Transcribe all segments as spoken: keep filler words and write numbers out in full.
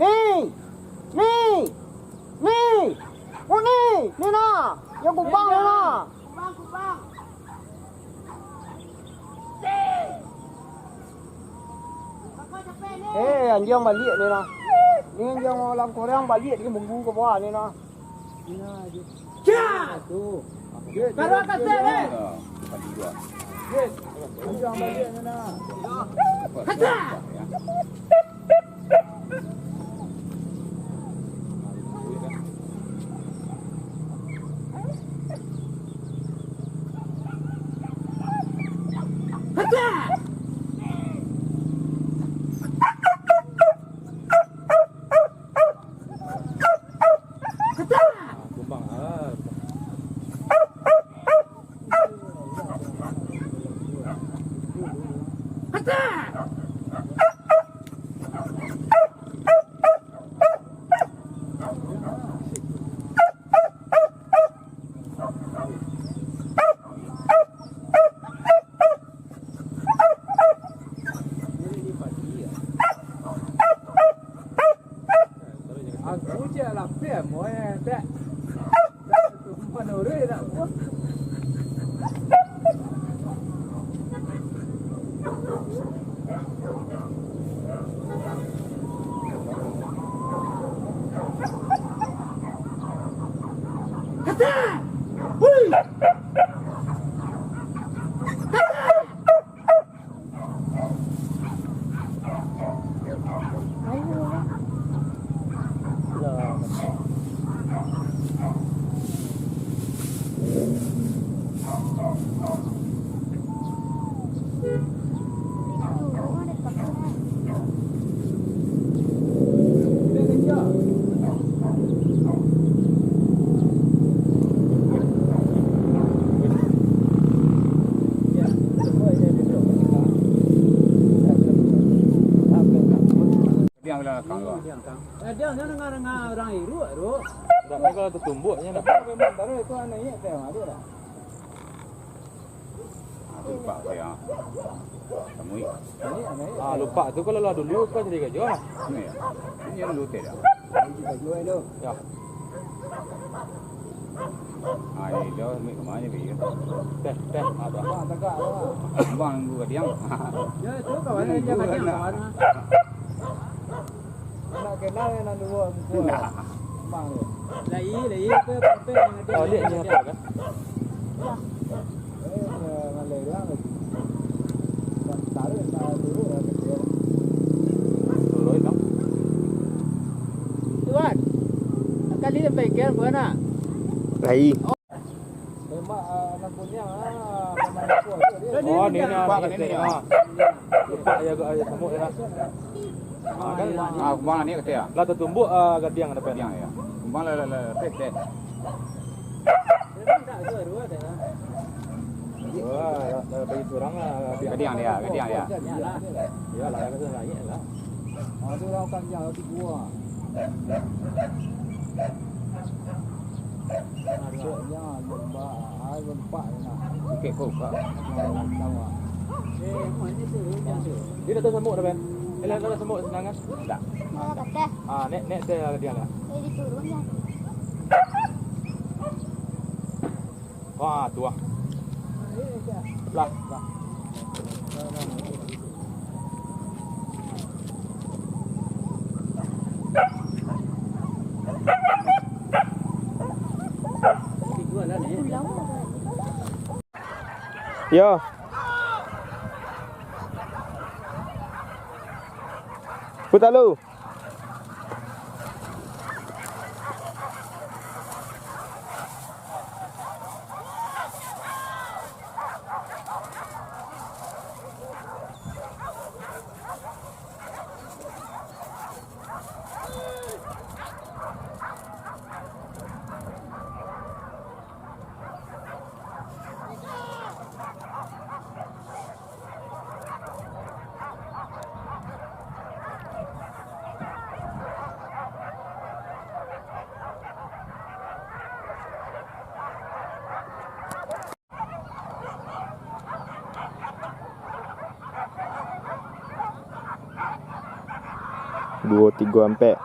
Ni! Ni! Ni! Oh, ni! Ni nah! Yang kubang ni nah! Eh, anjiang baliak ni nah. Ni anjiang urang Korea baliak di munggu ka bawah ni nah. Aku cak lapeh, moe, tak. Manurut nak buat. Diam lah, kawan. Eh, dia, dia dengar-dengar urang iruak tu. Ndak, kalau tetumbuknyo, ndak. Tapi memang baru itu anak ingat saya, ada dah. Ah, lupak saya. Temui. Ah, lupak tu kalau lah dulu, kau jadi gajo lah. Ini ya. Ini yang dulu teh dah. Ini gajo dah. Ya. Ah, ini dah, ambil kemana dia? Teh, teh, ada. Abang, tagak, abang. Abang nunggu gadiang. Ya, tu kawan dia gadiang, kawan. Nak kenal yang nak dua muka. Nah. Abang dia. Lai, lai, apa, apa, apa yang ada. Oh, dia, dia apa kan? Eh, dia ngalai dia lagi. Taruh, taruh, taruh, taruh. Turun, bang. Tuan, kali sampai ke mana? Lai. Memang, ah, anak kuniang, ah, memang lupa tu dia. Oh, ni, ni, lupak ni, ni, ni, ah. Lupak ya, agak aja semut ya. Ah, kan? Ah, kumang ni kata ya. Lah tertumbuk, ah, gadiang dapat. Gadiang ya. Kumang lah, lah, lah, lah, tek, tek. Wah, lah, lah bagi surang lah. Gadiang dia, gadiang dia. Iyalah, lah, lah, lah. Ah, tu lah kan dia, tu gua. Maksudnya lembah, ah, lempak ni nah. Sikit kok, Kak. Ah, sama. Dia dah tahu samuk dah, Ben? Eh, dah tahu samuk senang kan? Tak. Malah kata. Ah, nek, nek dia, dia lah. Eh, diturun lah. Wah, tu ah. Lah, lah. Yo. Putar lu. Duo, tigo, ampek.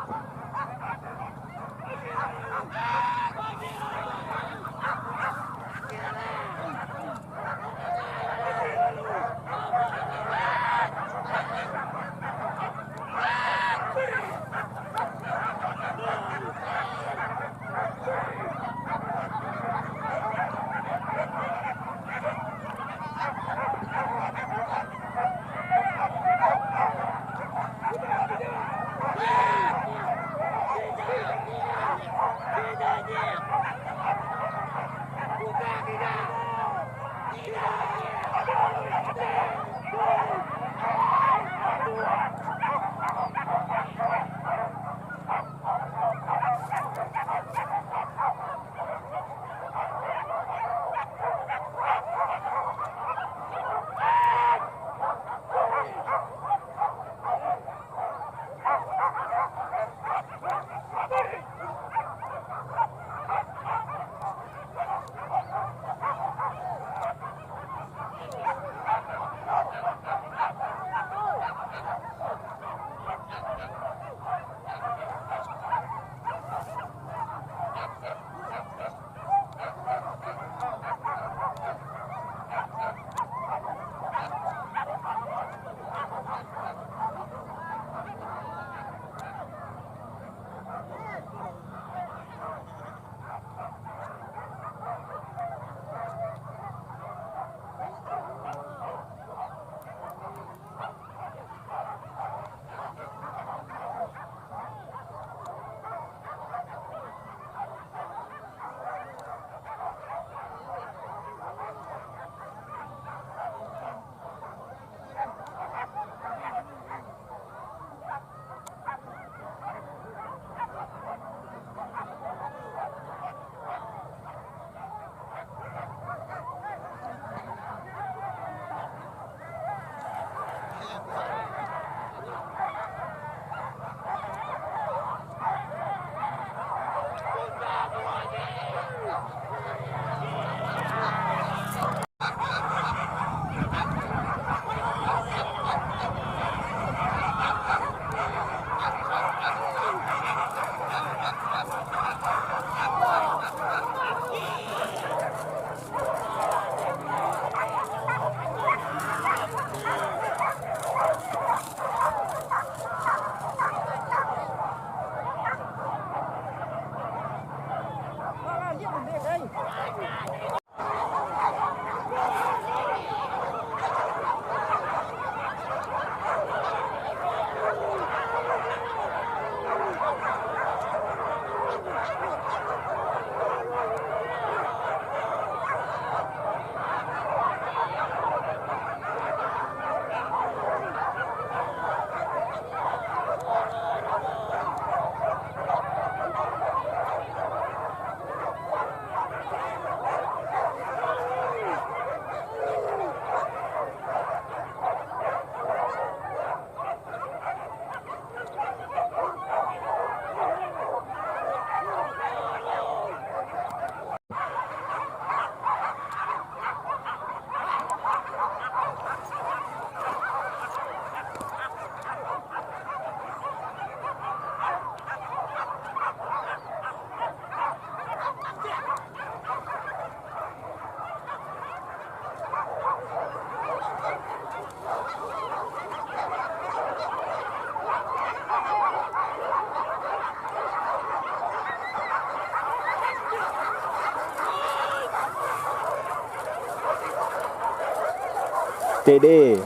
Tede.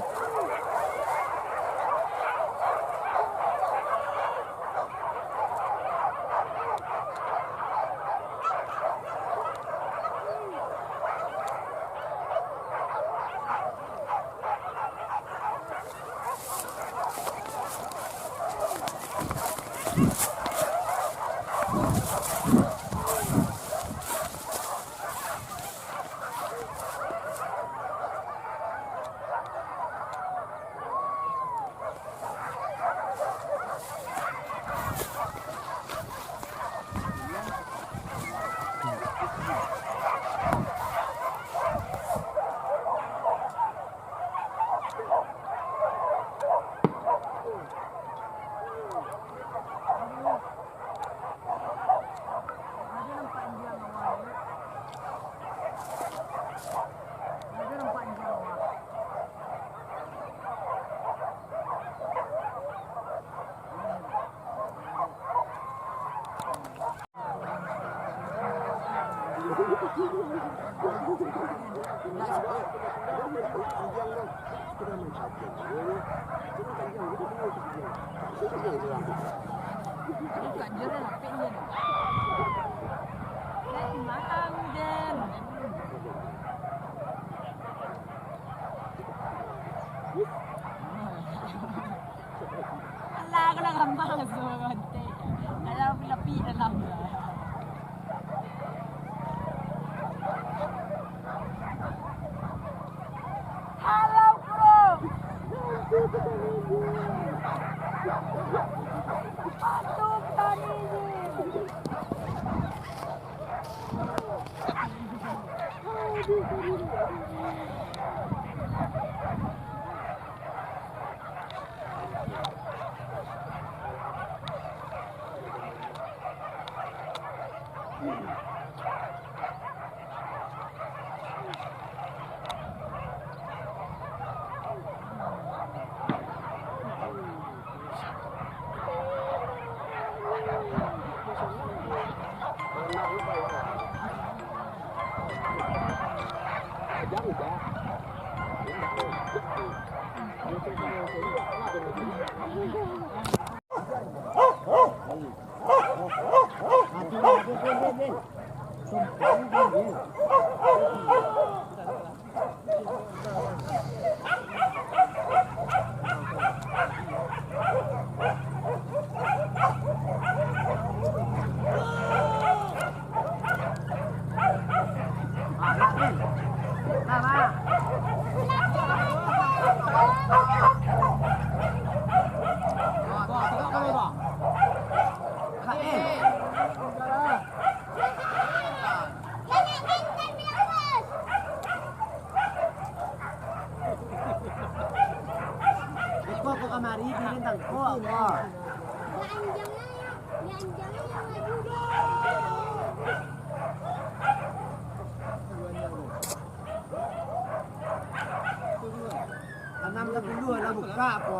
Alah, aku nak gambar so, kontek. Alah, api-api dalam. Halo, bro. Bantu petani ni. Mari, bilin tangkok ko. Anam sapuluah lah buka ko.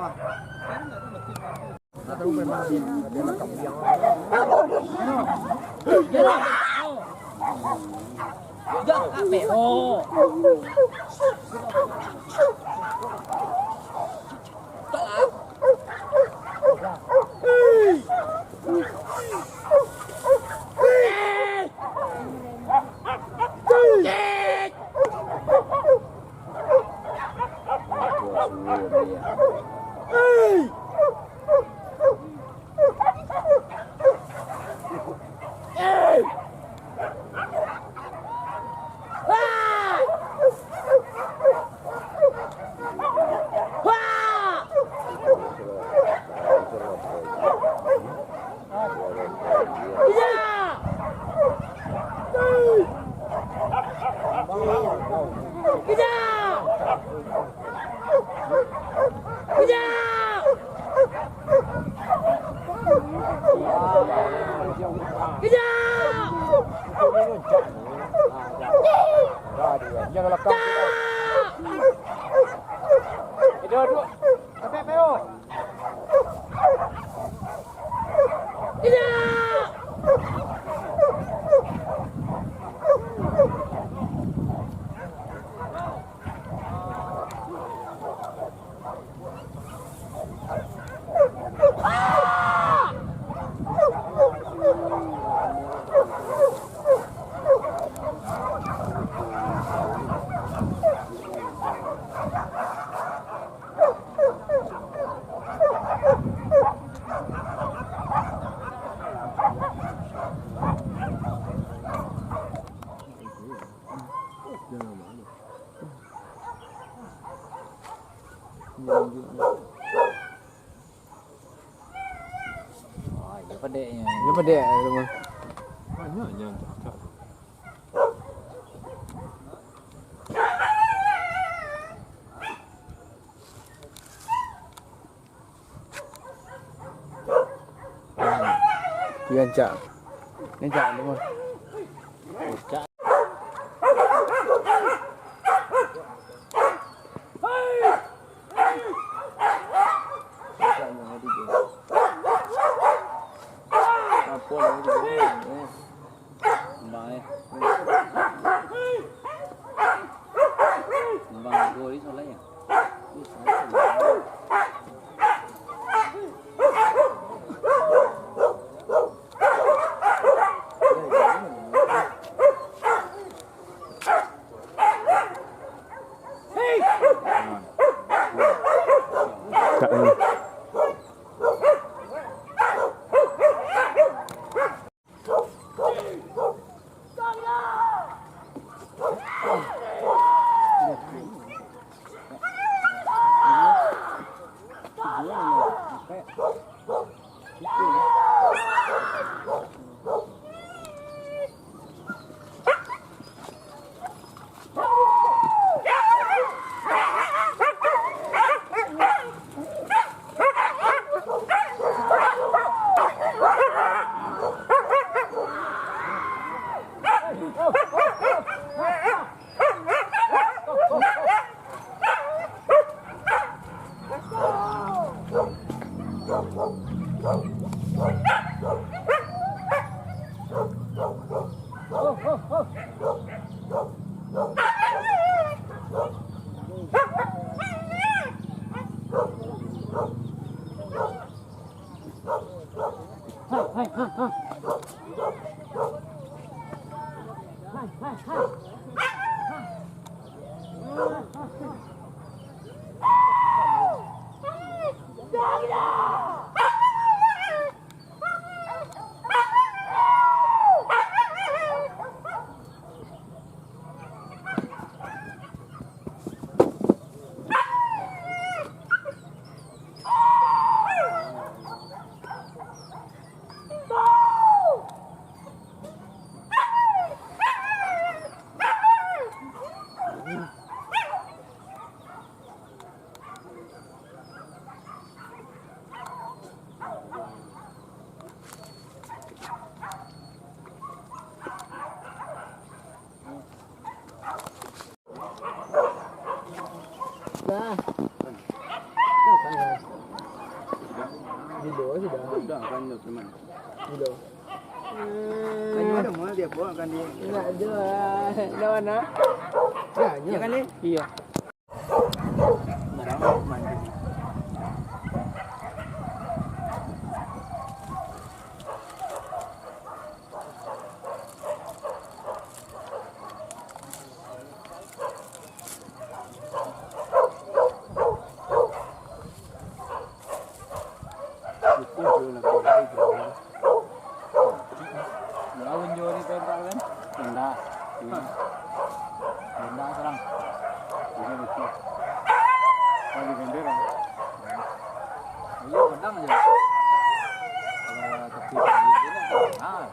Iyo padeknyo. Iyo padek. Banyak nyo cakak. Iyo, Cak. Ni, Cak, ni mah. Kambang, eh. Kambang gua ni salah ya? Kak, eh. Bilo sudah. Sudah kan, teman. Bilo. Kan ada mau dia bawa kan dia. Nak jual. Nak mana? Ya, ya. Ya kan, Lin? Iya. Barang mandi. Lawan jo ni tembak kan? Indak. Indak serang. Ini lucu. Lagi gembira. Iya, pedang aja. Kalau tapi dia tidak, ah.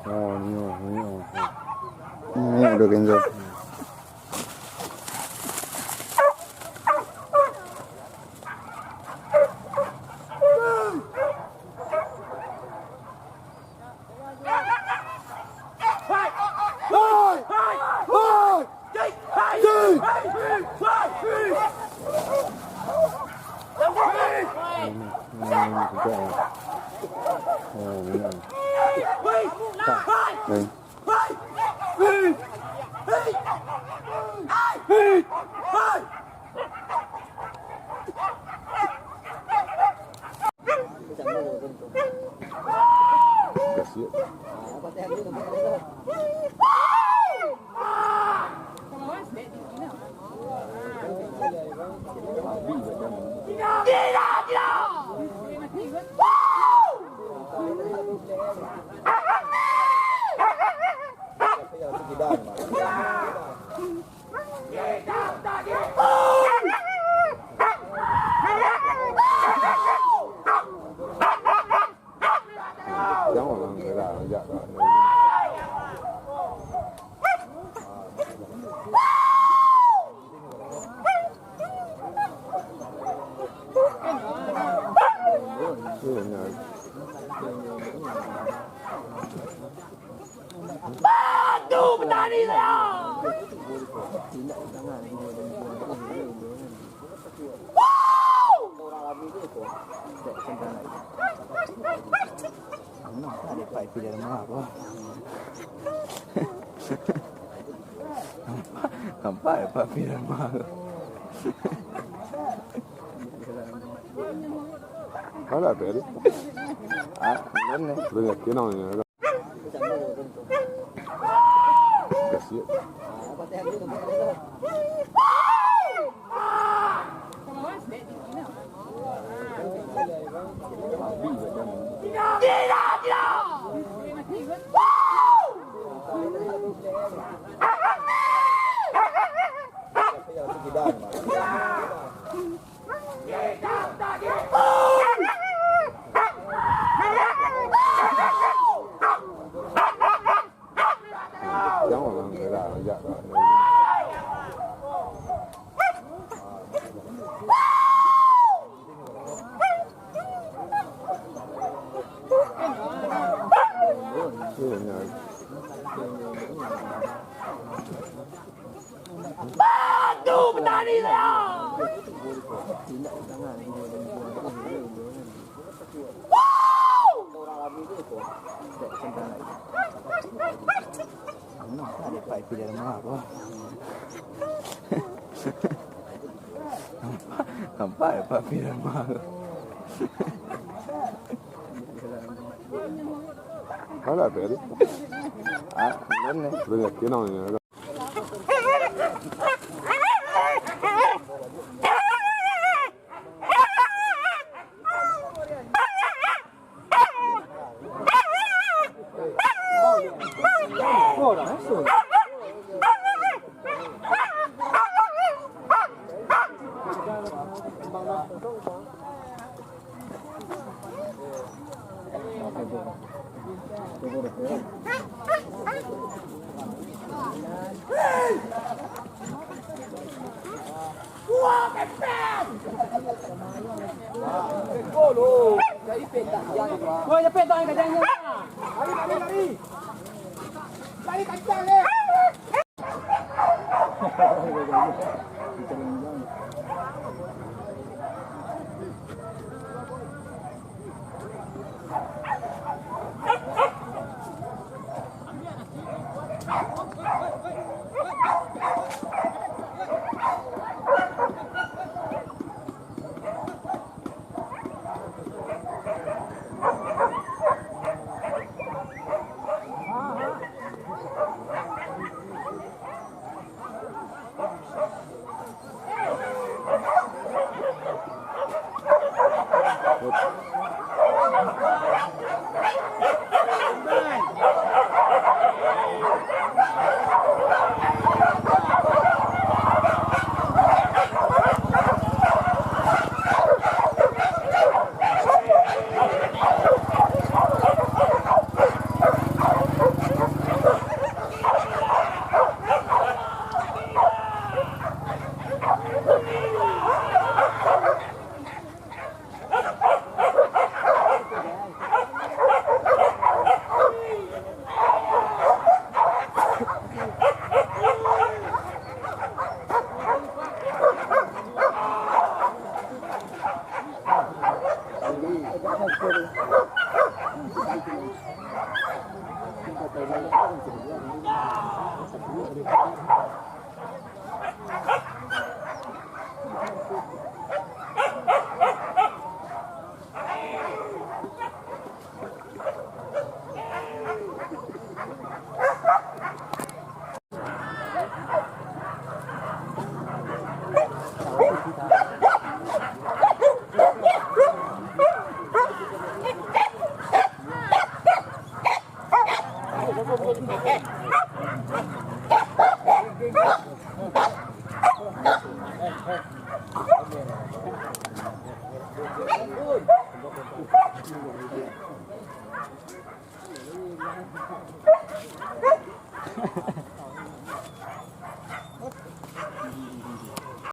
Oh, nyo, nyo. Nyo udah genjot. Bantu petani saya! Wow! Nampak dek Pak Pi dari rumah ko. Nampak, nampak dek Pak Pi dari rumah ko. Alah, tadi. Ah, bener ni. Banyak kenal ni. Kasih. Bantu petani saya! Wow! Nampak dek Pak Pi dari rumah ko. Nampak, nampak dek Pak Pi dari rumah ko. Alah, tadi. Ah, bener ni. Banyak kenal ni. Woi, capek tak, kacangnya? Lari, lari, lari. Lari, kacang, eh.